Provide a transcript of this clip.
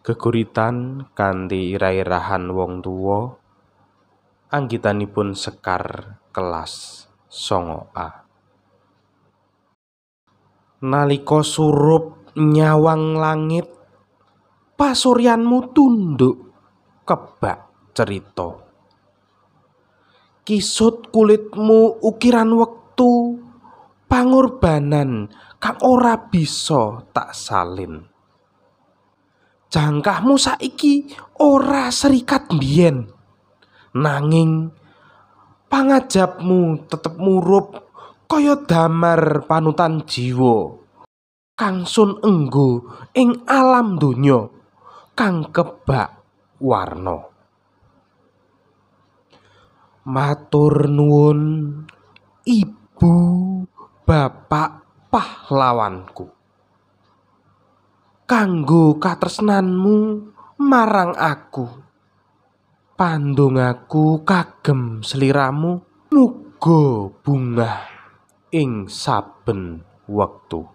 Geguritan kanthi irah-irahan wong tuwa, anggitanipun Sekar kelas 9A. Nalika surup nyawang langit, pasuryanmu tunduk kebak cerita. Kisut kulitmu ukiran wektu, pangorbanan kang ora bisa tak salin. Jangkahmu saiki ora serikat mbiyen, nanging pangajapmu tetep murup kaya damar panutan jiwa kang sun enggo ing alam donya kang kebak warna. Matur nuwun ibu bapak pahlawanku, kanggo katresnanmu marang aku. Pandongaku kagem sliramu, muga bungah ing saben wektu.